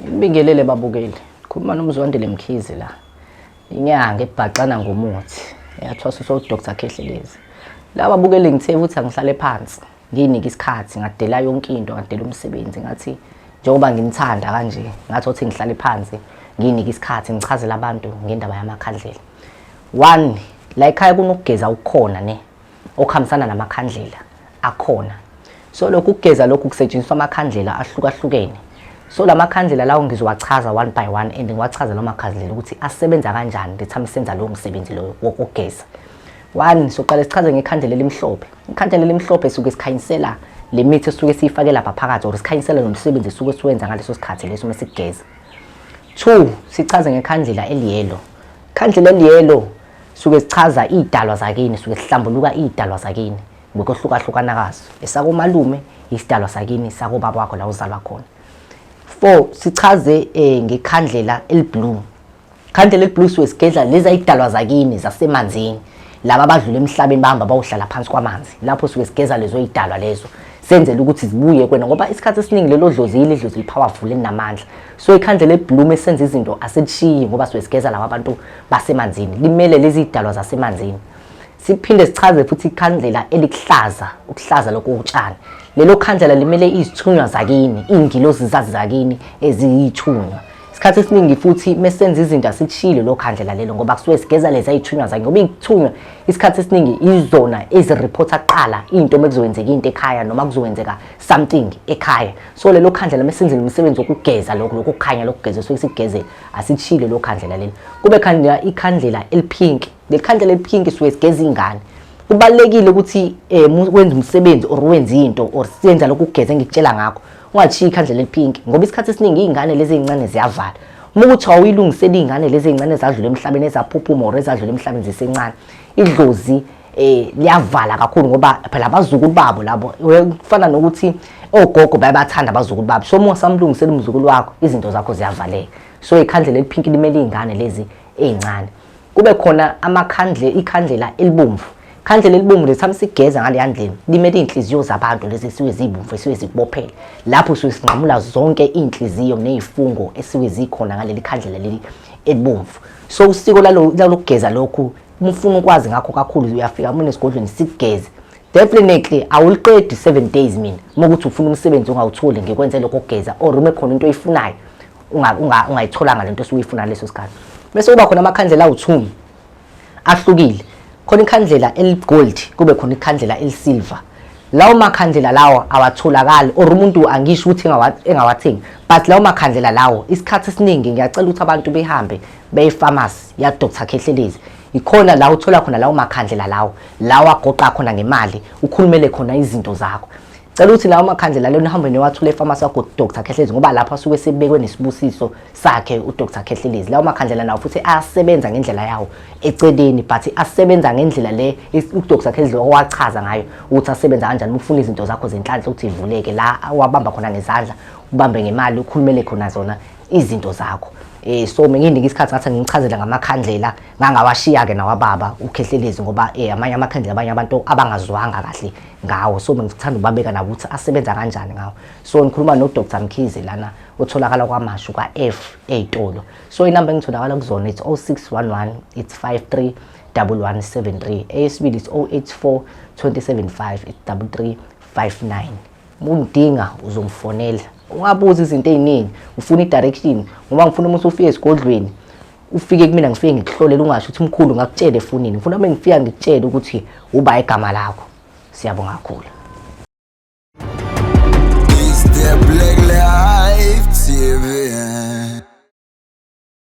Ngibingelele babukeli. Khuluma noMzwandile Mkhize la. Inyanga ebhaxana ngomuthi. Eyathwasiswa uDr Khehlelezi. La babukeli ngithe ukuthi angihlale phansi. Nginike isikhathi ngadela yonke into, ngadela umsebenzi ngathi njengoba nginithanda kanje ngathi othi ngihlale phansi nginike isikhathi ngichazele abantu ngendaba yamakhandlela. One, la ekhaya kunokugeza ukukhona ne okuhambisana namakhandlela akhona. So lokhu kugeza lokhu kusetshenziswa amakhandlela ahlukahlukene. So la makhandlela lawo ngizowachaza one by one and ngiwachaze lawo makhandlela ukuthi asebenza kanjani the time senza lowo msebenzi loyo wokugeza. One, soqale sichaze ngekhandlela elimhlophe. Ikhandlela elimhlophe suke sikhanyisela le mithi esuke siyifake lapha phakathi or sikhanyisela nomsebenzi esuke siwenza ngaleso sikhathi leso uma sigeza. Two, sichaze ngekhandlela eliyelo. Ikhandlela eliyelo suke sichaza iy'dalwa zakini, suke sihlambuluka iy'dalwa zakini ngokuhlukahlukana kazo. Esakomalume isidalwa sakini sakobaba wakho la uzalwa khona. Four, sichaze ngekhandlela eliblue. Khandlela eliblue suke sigedla lezi ayidalwa zakini zasemanzini. Laba abadlula emhlabeni bahamba bayohlala phansi kwamanzi. Lapho suke sigeza lezo idalwa lezo. Senzele ukuthi zibuye kwena ngoba isikhathi esiningi lelo dlozi yile dlozi lipowerful elinamandla. So ikhandlela eliblue mesenza izinto asilishiyi ngoba suke sigeza laba bantu basemanzini. Limele lezi idalwa zasemanzini. Siphinde sichaze futhi ikhandlela elikuhlaza, ukuhlaza lokho utshani. Lelo khandlela limele izithunywa zakini, iy'ngilozi zazi zakini eziyithunywa. Isikhathi esiningi futhi mesenza izinto asikushile lo khandlela lelo ngoba kusuke sigeza lezi ayithunywa zakhe ngoba iy'thunywa isikhathi esiningi izona ezirephotha kuqala into uma kuzokwenzeka into ekhaya noma kuzokwenzeka something ekhaya. So lelo khandlela mesenzile umsebenzi wokugeza lokho lokho kukhanya lokugeza suke sikugezela asikushile lo khandlela lelo. Kube khandlela ikhandlela elipink. Leli khandlela elipink suke sigeza ingane. Kubalulekile ukuthi wenze umsebenzi or wenze into or senza lokhu kugeza engikutshela ngakho. Ungashiyi ikhandlela elipink ngoba isikhathi esiningi iy'ngane lezi ey'ncane ziyavala. Uma ukuthi awuyilungiseli iy'ngane lezi ey'ncane ezadlula emhlabeni ezaphuphuma or ezadlula emhlabeni zisencane, idlozi liyavala kakhulu ngoba phela abazukulu babo labo kufana nokuthi ogogo bayabathanda abazukulu babo. So uma ungasamlungiseli umzukulu wakho izinto zakho ziyavaleka. So ikhandlela elipink limele iy'ngane lezi ey'ncane. Kube khona amakhandle ikhandlela elibomvu. Khandlela elibomvu lethami sigeza ngaleya ndlela limele iy'nhliziyo zabantu lezi esuke zibomvu esuke zikubophele. Lapho suke sinqamula zonke iy'nhliziyo ney'fungo esuke zikhona ngaleli khandlela leli elibomvu. So usiko lalokugeza lokhu uma ufuna ukwazi ngakho kakhulu uyafika mina esigodlweni sikugeze. Definitely awuliqedi 7 days mina uma ukuthi ufuna umsebenzi ungawutholi ngikwenze lokho okugeza or uma khona into oyifunayo ungayitholanga lento osuke uyifuna leso sikhathi. Bese kuba khona amakhandlela awu-2 ahlukile. Khona ikhandlela eligold kube khona ikhandlela elisilver. Lawo makhandlela lawo awatholakali or umuntu angisho ukuthi engawathengi but lawo makhandlela lawo isikhathi esiningi ngiyacela ukuthi abantu behambe beye pharmacy ya Dr Khehlelezi. Ikhona la uthola khona lawo makhandlela lawo lawa agoqa khona ngemali ukhulumele khona izinto zakho. Cela ukuthi lawo makhandlela lona uhambe niwathole efamasi wakho Dr Khehlelezi ngoba lapho asuke sebekwe nesibusiso sakhe uDr Khehlelezi. Lawo makhandlela nawo futhi asebenza ngendlela yawo eceleni but asebenza ngendlela le uDr Khehlelezi owachaza ngayo ukuthi asebenza kanjani ufuna izinto zakho zenhlanhla ukuthi ivuleke la wabamba khona ngezandla ubambe ngemali ukhulumele khona zona izinto zakho. So menginike isikhathi ngathi ngichazele ngamakhandlela ngangawashiya ke nawababa uKhehlelezi ngoba amanye amakhandlela abanye abantu abangazwanga kahle ngawo. So ngithanda ukubabeka nabo ukuthi asebenza kanjani ngawo. So ngikhuluma no Dr Mkhize lana otholakala kwaMashu kwa F ey'tolo. So inamba engitholakala kuzona it's 0611 it's 53 1173. Eyesibili it's 084 275 it's 3359. Ungidinga uzongifonela. Ungabuza izinto ey'ningi, ufuna i-direction ngoba ngifuna uma usufika esigodlweni ufike kumina ngifike ngikuhlolele ungasho ukuthi mkhulu ngakutshela efonini. Ngifuna uma ngifika ngikutshele ukuthi uba igama lakho. Siyabonga kakhulu.